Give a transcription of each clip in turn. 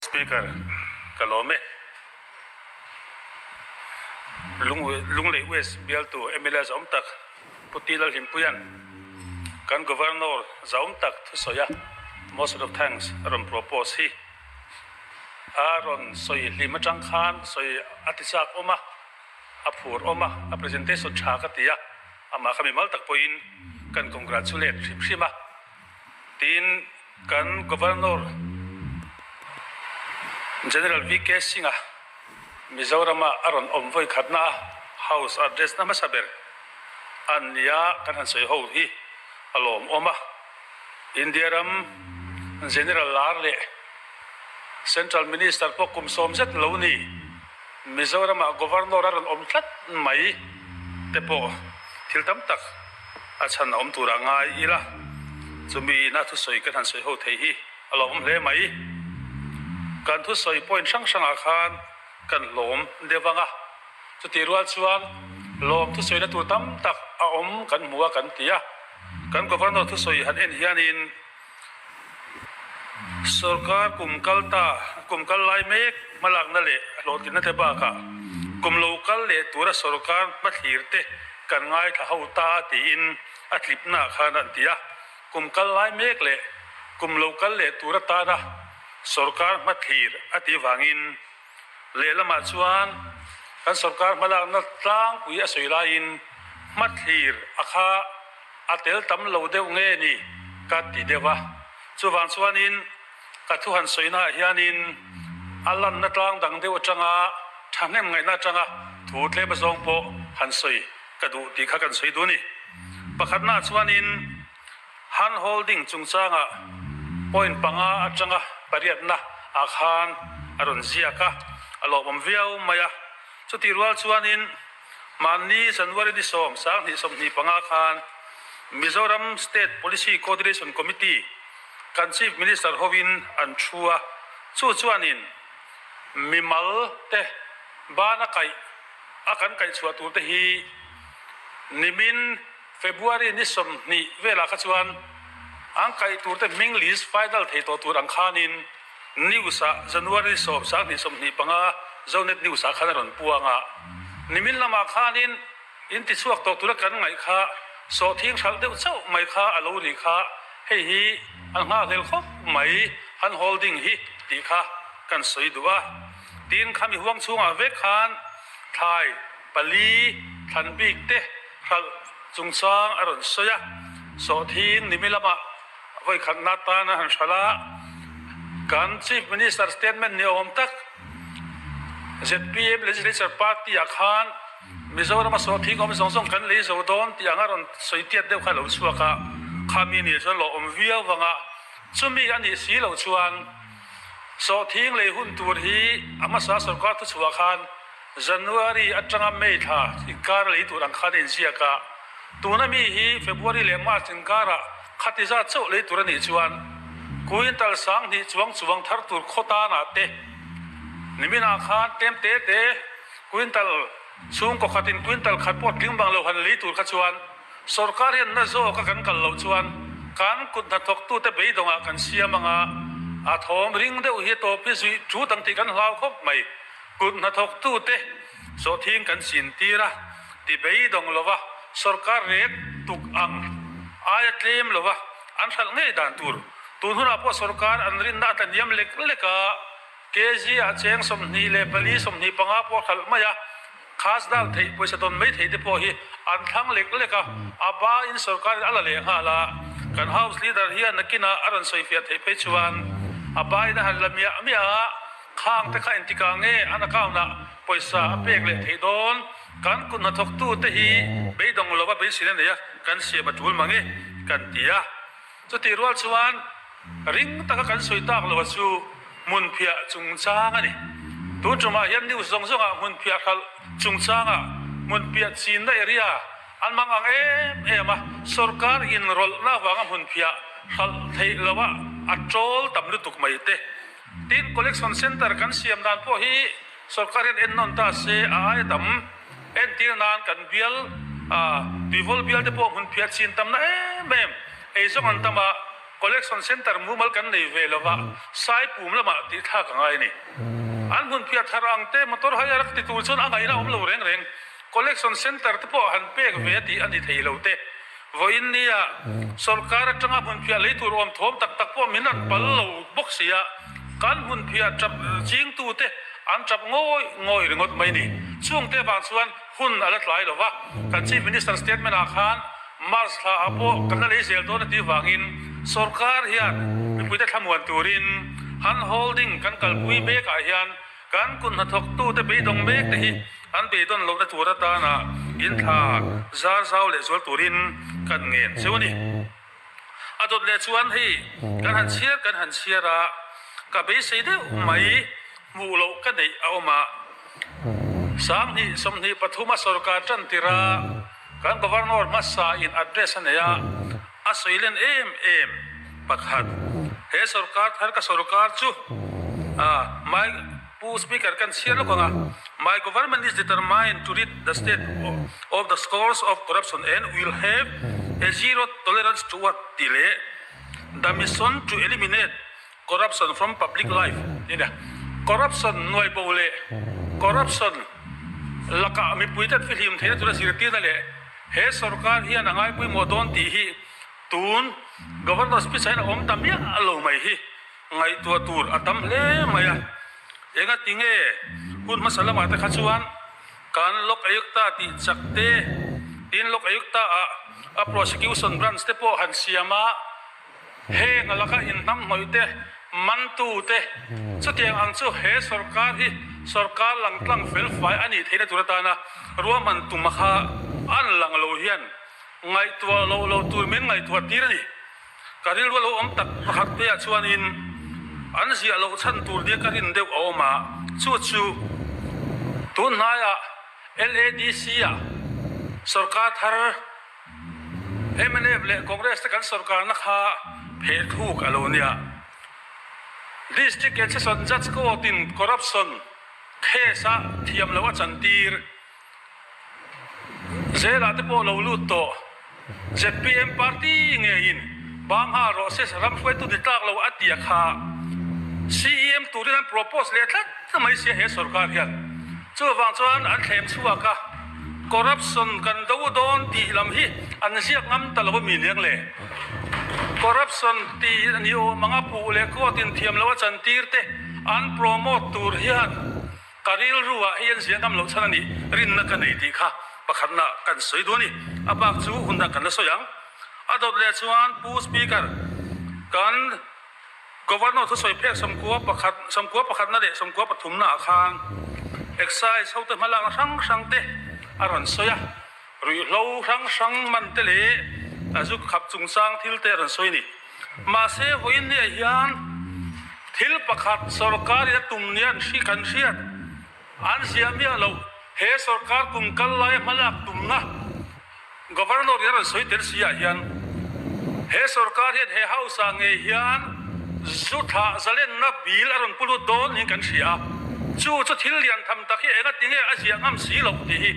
Speaker, Ka lawm e. Lunglei West bialtu mla zaum tak Pu Ti Lalhimpuia'n kan Governor zaum tak thusawi a Motion of Thanks a rawn propose hi a rawn sawi hlim atang khan sawi a ti chak awm a, a phur awm a, a presentation tha ka ti a, amah kha mimal tak pawhin kan congratulate hrim hrim a. Tin, kan Governor General VK Singh-a Mizorama a rawn awm vawi khatna a House address na hmasa ber a nia kan han sawi ho hi a lawmawm a. India ram General lar leh Central Minister pawh kum sawm zet lo ni. Mizoramah Governor a rawn awm tlat mai te pawh thil tam tak a chhan a awm tur a ngai ila, chumi ina thusawi kan han sawi ho thei hi a lo awm hle mai. Kan thusawi point hrang hrangah khan kan hlawm deuh ang a, chutih rual chuan lawm thusawina tur tam tak a awm kan hmu a kan ti a, kan Governor thusawi han en hianin, Sorkar kum kal ta, kum kal lai mek hmalakna leh hlawhtlinna te bakah kum lo kal leh tura sorkar hmathlir te kan ngaithla ho ta a tiin a tlipna ah khan an ti a. Kum kal lai mek leh kum lo kal leh tur atana sorkar hmathlir a tih vangin lehlamah chuan kan sorkar hmalakna tlangpui a sawi laiin hmathlir a kha A tel tam lo deuh nge ni ka ti deuh a, chuvang chuanin ka thu han sawinaah hianin a lanna tlang dang deuh atanga thahnem ngaihna atanga thu tlem azawng pawh han sawi ka duh tih kha kan sawi duh a ni. Pakhatnaah chuanin hand holding chungchangah point panga atanga pariatna ah khan a rawn ziak a, a lawmawm viau mai a, chutih rual chuanin Mahni January ni sawm 20 25 khan Mizoram State Policy Coordination Committee kan Chief Minister hovin an thu a, chu chuanin mimal te bana kaih a kan kaihchhuah tur te hi nimin February ni 20 velah kha chuan an kaih tur te hming list final thei tawh tur ang khanin News ah January 10 2025 Zonet News ah khan a rawn puang a, nimin lamah khanin in ti chhuak tawh tura kan ngaih kha sawhthing hralh deuh chauh mai kha a lo ri kha hei hi an nghakhlel khawp mai an holding hi tih kha kan sawi duh a. Tin, khami huang chhungah vek khan thlai pali thlan bik te hralh chungchang a rawn sawi a, sawhthing nimin lamah Vawikhatna tan a han hralh a, kan Chief Minister statement ni awm tak zpm Legislature Party ah khan Mizorama sawhthing awm zawng zawng kan lei zo dawn tih anga rawn sawi tiat deuh kha a lo chhuak a, khami nih chuan lawh awm viau vang a, chumi a nih si loh chuan sawhthing lei hun tur hi a hmasa sorkar thuchhuah khan January atanga May thla inkar lei tur ang khan a inziak a, tuna mi hi February leh March inkarah khati zat chauh lei tur a nih chuan quintal 2000 chuang chuang thar tur khaw tanah te niminah khan tlem te te quintal chhungkaw khatin quintal khat pawh tling bang lo han lei tur kha chuan sorkar hian na zawka kan kal loh chuan kan kut hnathawktute beidawngah kan siam anga a thawm ring deuh hi tawp hi zuih thu dang tih kan hlau khawp mai. Kut hnathawktute sawhthing kan chintir a, ti beidawng lova sorkar rek tuk ang aia tlem lova an hralh ngei dan tur. Tun hunah pawh sorkar an rinna a tlaniam lek lek a, kg ah cheng 24 25 pawh a hralh mai a, khas dal theih pawisa dawn mai thei te pawh hi an thlang lek lek a, a ba in sorkar in a la leh nghal a, kan House Leader hian nakinah a rawn sawifiah theih phei chuan a ba in a han la miah miah a. Khang te kha engtikah nge an account ah pawisa a pek leh theih dawn? Kan kut hnathawktu te hi beidawng lova beiseina nei a kan siam a tul mang e kan ti a. Chutih rual chuan ring taka kan sawi tak lo a chu hmunphiah chungchang a ni. Tun tumah hian news zawng zawngah hmunphiah hralh chungchangah hmunphiah chinna area an mang ang em em a, sorkar inrawlhna avanga hmunphiah hralh theih loha a tawl tam lutuk mai te. Tin, collection centre kan siam dan pawh hi sorkar hian en nawn ta se a aia tam entir nan kan bial a tuivawl bial te pawh hmun phiah chin tamna em em ei zawng an tam a. Collection Centre mumal kan nei ve lo va, Saipum lamah tih thlak a ngai a ni. An hmunphiah thar ang te motor hire a ti tur chuan a ngaihna awm lo reng reng. Collection Centre te pawh han pek ve a tih a ni thei lo te. Vawiin nia sorkar atanga hmunphiah lei tur awm thawm tak tak pawh min rawn pal lo bawk si a, kan hmunphiah tap chingtute an tap ngawi ngawi ringawt mai ni. Chungte vang chuan hun a la tlai lo va, kan Chief Minister statement ah khan March thla ah pawh kan la lei zel dawn a tih vangin sorkar hian mipuite thlamuan turin han holding kan kalpui mek ah hian Kan kut hnathawktute beidawng mek te hi an beidawn lohna tur atana inthla zar zau leh zual turin kan ngen cheu a ni. A dawt leh chuan hei kan han chhiar kan han chhiar a, ka beisei deuh mai hmuh loh ka neih a awm a. 20 23 a sorkar tan tir a, kan Governor hmasa in address a nei a, a sawi len em em pakhat he sorkar thar ka sorkar chu my Pu Speaker kan chhiar lawk ang a, My government is determined to rid the state of the scourge of corruption and will have a zero tolerance toward tih leh the mission to eliminate corruption from public life tih nia. Corruption nuai bo leh corruption lakah mipuite an fihlim theihna tura zirtirna leh He sorkar hian a ngai pawimawh dawn tih hi tun Governor speech ah hian a awm ta miah lo mai hi ngaihtuah tur a tam hle mai a. Enga tinge hun hmasa lamah te kha chuan kan Lok Ayukta tih chak te, tin Lok Ayukta ah a prosecution branch te pawh han siam a, Heng a laka inhnamhnawih te, mantu te, chutiang ang chu he sorkar hi sorkar langtlang felfai a nih theihna tur atana ruahman tum a kha an lang lo hian ngaihtuah loh lo tur min ngaihtuah tir a ni. Ka rilru a lo awm tak pakhat te ah chuanin an ziah loh chhan tur nia ka rin deuh a awm a, chu chu tun hnaiah LADC ah sorkar thar Mnf leh Congress te kan sorkarna kha pheh thluk a lo nia. District and Session Judge Court in corruption case a thiam loh a chantir zelah te pawh lo lut tawh. Zpm party ngeiin Bangha rawh se ram hruaitu ni tlak lo a tia kha CEM turin an propose leh tlat mai sia he sorkar hian. Chuvang chuan an thlem chhuak a, corruption kan do dawn tih lam hi an ziak ngam ta lo a mi niang le. Corruption tih ni awm anga puh leh court in thiam lo a chantir te an promote tur hian ka rilru ah hei an ziah ngam loh chhan a nih rinna ka nei tih kha pakhatna kan sawi duh a ni. A bak chu hun dang kan la sawi ang. A dawt leh chuan Pu Speaker kan. Governor thusawi phek 91 91 na leh 93 naah khan Excise hote hmalakna hrang hrang te a rawn sawi a, ruihhlo hrang hrang man te leh a zu khap chungchang thil te a rawn sawi a ni. Mahse, vawiin niah hian thil pakhat sorkarin a tum nia an hri kan hriat an ziah miah loh he sorkar kum kal laia hmalak tumna Governor in a rawn sawi tel si ah hian he sorkar hian he house ah ngei hian zu thlah zalenna bill a rawn pu lut dawn niin kan hria a, chu chu thil lian tham tak hi enga tinge a ziah ngam si loh tih hi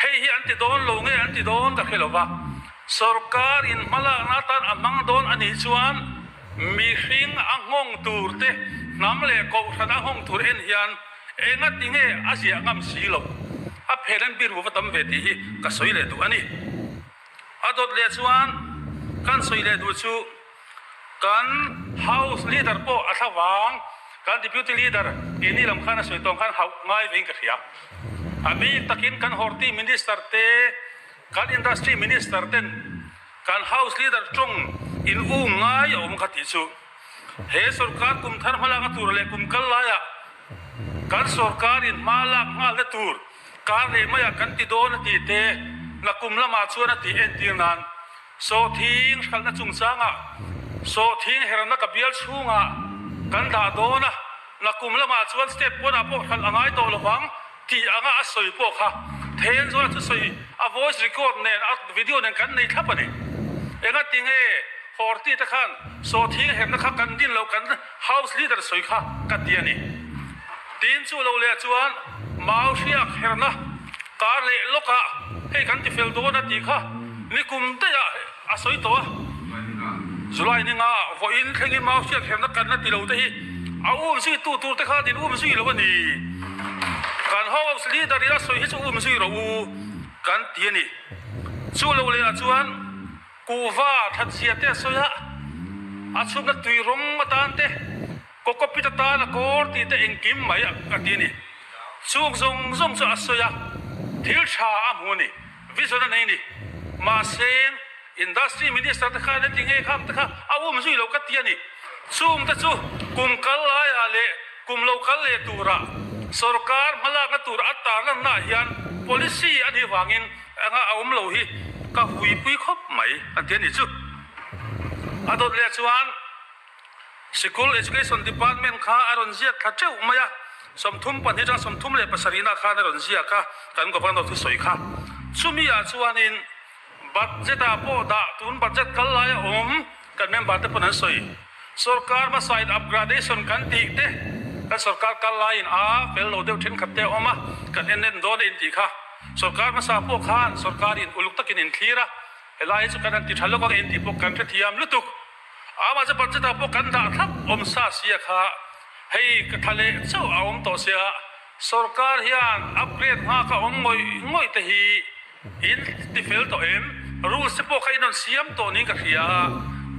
hei hi an ti dawn lo nge an ti dawn ka hre lo va, sorkar in hmalakna atan a hmang dawn a nih chuan mihring a nghawng tur te hnam leh kohhran a nghawng tur en hian Enga ti nge a ziah ngam si lo? A phen an biru va tam ve tih hi ka sawi leh duh a ni. A dawt leh chuan kan sawi leh duh chu kan House Leader pawh a thla vang, kan Deputy Leader keini lam khan a sawi tawng khan hauh ngai vein ka hria. A bik takin kan Horti Minister te, kan Industry Minister ten kan House Leader tawng in um ngai a awm kha tih chu. He sorkar kum thar hmalakna tur leh kum kal laiah kan sorkarin hma lak nghalna tur kar leh maiah kan ti dawn a tih te, nakum lamah chuan a tih entir nan sawhthing hralhna chungchangah sawhthing herna ka bial chhungah kan dah dawn a, nakum lamah chuan state pawnah pawh hralh a ngai tawh lovang tih anga a sawi pawh kha Thenzawl a thusawi a voice record nen a video nen kan nei thlap a ni. Engatinge? Horti te khan sawhthing herna kha kan din loh kan house leader sawi kha ka ti a ni. Tin chu lo leh chuan mau hriak herna kar leh lawkah hei kan ti fel dawn a tih kha nikum daih ah a sawi tawh a. July ni nga vawiin thlengin mau hriat herna kan la ti lo te hi a um zui tu tur te khan in um zui lo a ni. Kan House leader in a sawi hi chu um zui rawh u kan ti a ni. Chu lo leh ah chuan kuhva thatzia te a sawi a, a chhungna tui rawng atan te, Cocopeat atan a kawr tih te engkim mai a ti a ni. Chung zawng zawng chu a sawi a, thil tha a hmu a ni, vision a nei a ni. Mahse, Industry Minister te khan heti nge khang te kha a um zui lo ka ti a ni. Chung te chu kum kal laiah leh kum lo kal leh turah sorkar hmalakna tur a tarlannaah hian policy a nih vangin anga a awm lo hi ka huipui khawp mai an ti a ni chu. A dawt leh chuan. Sikul Education Department kha a rawn ziak thla teuh mai a, 32 atanga 37 ah khan a rawn ziak a, kan Governor thusawi kha. Chumi ah chuanin budget ah pawh dah tun budget kal lai a awm kan member te pawn an sawi. Sorkar hmasa in upgradation kan tih te kan sorkar kal laiin a fel lo deuh thenkhat te a awm a, kan en en dawn a intih kha. Sorkar hmasa pawh khan sorkar in uluk takin in thlir a, helai hi chu kan han ti tha lawk ang intih pawh kan hrethiam lutuk. Amah chu budget ah pawh kan dah thlap awm sa sia kha hei ka tha leh chauh a awm tawh sia sorkar hian upgrade nghak a awm ngawih ngawih te hi in ti fel tawh em rules te pawh kha in rawn siam tawh niin ka hria a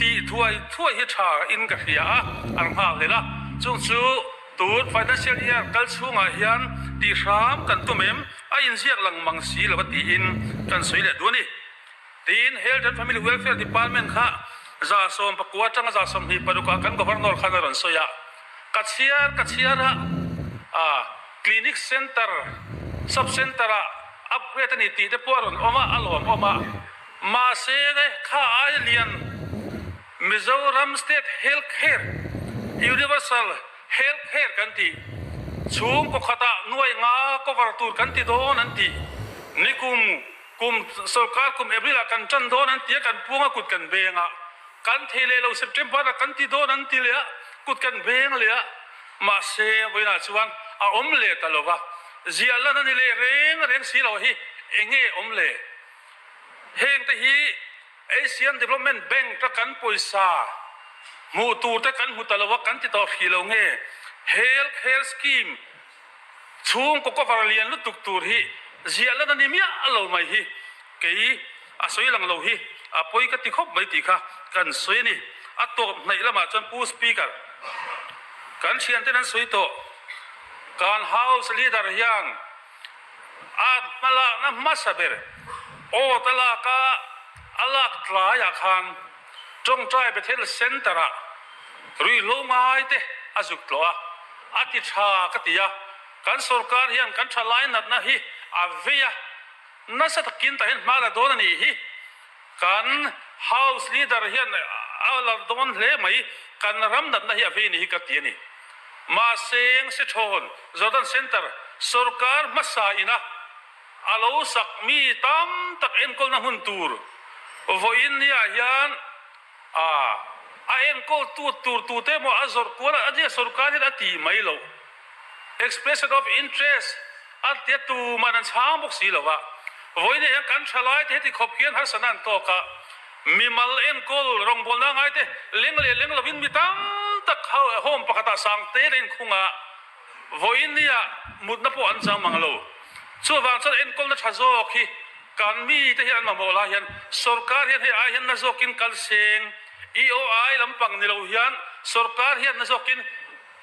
tih thuai thuai hi tha in ka hria a an nghak hlel a chung chu tun financial year kal chhungah hian tih hram kan tum em a inziak lang mang si lo a tiin kan sawi leh duh a ni. Tin, Health and Family Welfare Department kha 19 atanga 26 ah kan Governor khan a rawn sawi a, ka chhiar ka chhiar a, ah Clinic Centre, Sub Centre ah upgrade a ni tih te pawh a rawn awm a, a lawm awm a. Mahse kha aia lian Mizoram State Health Care, Universal Health Care kan tih, chhungkaw khatah nuai nga cover tur kan ti dawn an tih, nikum Kum sorkar kum April ah kan tan dawn an ti a, kan puang a kut kan beng a, kan thei leh lo September ah kan ti dawn an ti leh a, kut kan beng leh a, mahse vawiinah chuan a awm leh ta lo va, ziah lan a ni leh reng reng si lo hi enge awm le? Heng te hi Asian Development Bank a kan pawisa hmuh tur te kan hmu ta lo a, kan ti tawh hrih lo nge? Health Care Scheme Chhungkaw cover lian lutuk tur hi ziah lan a ni miah lo mai hi kei a sawi lang lo hi a pawi ka ti khawp mai tih kha kan sawi a ni. A tawp hnaih lamah chuan Pu Speaker, kan thianten an sawi tawh, kan House Leader hian a hmalakna hmasa ber awt a lak a, a lak tlaiah khan Tawngtai Bethel Centre-ah ruihhlo ngaite a zuk tlawh a, a ti tha ka ti a, kan sorkar hian kan tha lai natna hi a vei a, nasa takin tah hian hma la dawn a nih hi. Kan House Leader hian a la dawn hle mai, kan ram natna hi a vei a nih hi ka ti a ni. Mahseng Sithawn Jordan Centre sorkar hmasa ina A lo sak mi tam tak enkawlna hmun tur vawiin niah hian a a enkawl tu tur tute emaw a zawrh kual a nia sorkar hian a tih mai loh. Expression of interest a tia tuman an chhang bawk si lo va. Vawiin ah hian kan thalai te heti khawp hian harsatna an tawk a, mimal enkawl rawngbawlna ngai te leng leh leng lovin mi tam tak home pakhatah sang te a inkhung a, Vawiin nia mutna pawh an chang mang lo. Chuvang chuan enkawlna tha zawk hi kan mite hian an mamawh lai hian sorkar hian hei ai hian na zawkin kal seng, EOI lampang ni lo hian sorkar hian na zawkin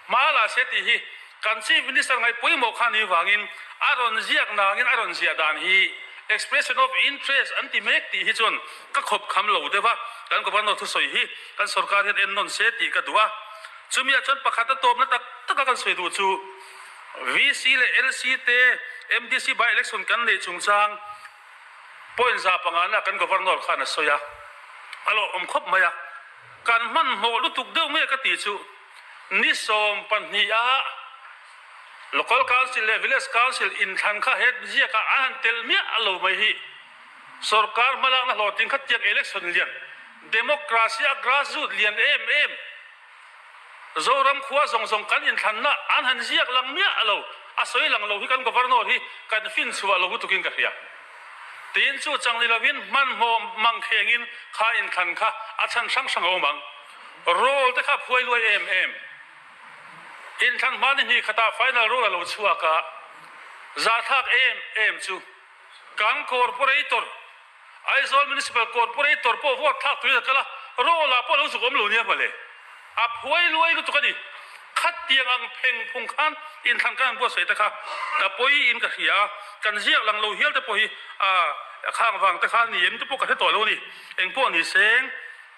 hma la se tih hi kan Chief Minister ngaih pawimawh kha ni vangin a rawn ziak nangin a rawn ziah dan hi expression of interest an ti mek tih hi chuan ka khawp kham lo deuh a, kan Governor thusawi hi kan sorkar hian ennawn se tih ka duh a. Chumi ah chuan pakhat a tawpna tak tak a kan sawi duh chu VC leh LC te MDC by election kan neih chungchang point 500 na kan Governor khan a sawi a, a lawmawm khawp mai a. Kan hmanhmawh lutuk deuh nge ka tih chu ni 12 ah Local Council leh Village Council inthlan kha he ziakah an han tel miah lo mai hi sorkar hmalakna hlawhtling kha tiang election lian democracy a grassroot lian em em Zoram khua zawng zawng kan inthlanna an han ziak lang miah lo, a sawi lang lo hi kan Governor hi kan fin chhuah lo lutukin ka hria. Tin chu chang ni lovin hmanhmawh mangkhengin kha inthlan kha a chhan hrang hrang a awm ang. Roll te kha phuai luai em em. Inthlan hma ni hnih khatah final roll a lo chhuak a, zahthlak em em chu kan corporator, Aizawl Municipal Corporator pawh vote thlak turin a kal a, roll ah pawh a lo zuk awm lo nia mawle. A phuai luai lutuk a ni. Khatiang ang pheng phung khan inthlan kan han buatsaih te kha a pawi in ka hria a, kan ziak lang lo hial te pawh hi a khang vang te kha ni em te pawh ka hre tawh lo a ni. Engpawh ni seng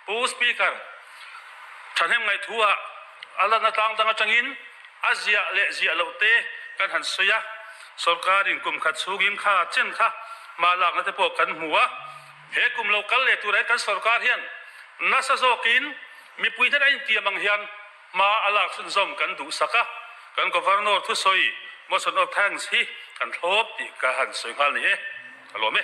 Pu Speaker, thahnem ngaihthua a lanna tlang dang atangin a ziah leh ziah loh te kan han sawi a, sorkarin kum khat chhungin kha chen kha hma lakna te pawh kan hmu a, he kum lo kal leh turah hian kan sorkar hian nasa zawkin mipui hnen a intiam ang hian hma a lak chhunzawm kan duhsak a, kan Governor thusawi motion of thanks hi kan thlawp tih ka han sawi nghal ni e, ka lawm e.